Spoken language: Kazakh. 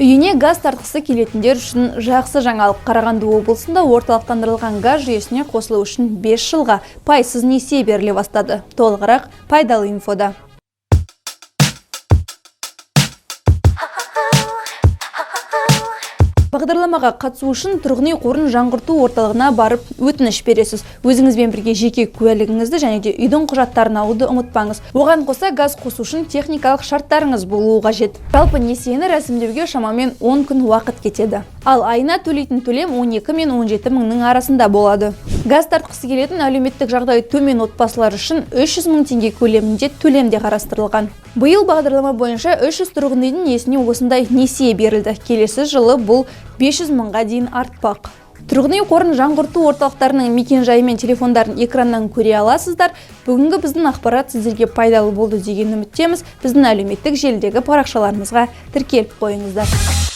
Үйіне газ тартқысы келетіндер үшін жақсы жаңалық. Қарағанды облысында орталықтандырылған газ жүйесіне қосылу үшін 5 жылға пайызсыз несие беріле бастады. Толығырақ Пайдалы инфода. Бағдарламаға қатысу үшін тұрғын үй қорын жаңғырту орталығына барып өтініш бересіз. Өзіңізбен бірге жеке куәлігіңізді және де үйдің құжаттарын алуды ұмытпаңыз. Оған қоса, газ қосу үшін техникалық шарттарыңыз болуы қажет. Жалпы несиені рәсімдеуге шамамен 10 күн уақыт кетеді. Ал айына төлейтін төлем 12 мен 17 мыңның арасында болады. Газ тартқысы келетін әлеуметтік жағдайы төмен отбасылар үшін 300 мың теңге көлемінде төлем де қарастырылған. Биыл бағдарлама бойынша 300 тұрғын үйдің иесіне осындай несие берілді. Келесі жылы бұл 500 мыңға дейін артпақ. Тұрғын үй қорын жаңғырту орталықтарының мекен-жайы мен телефондарын экраннан көре аласыздар. Бүгінгі біздің ақпарат сіздерге пайдалы болды деген үміттеміз. Біздің әлеуметтік желідегі парақшаларымызға тіркеліп қойыңыздар.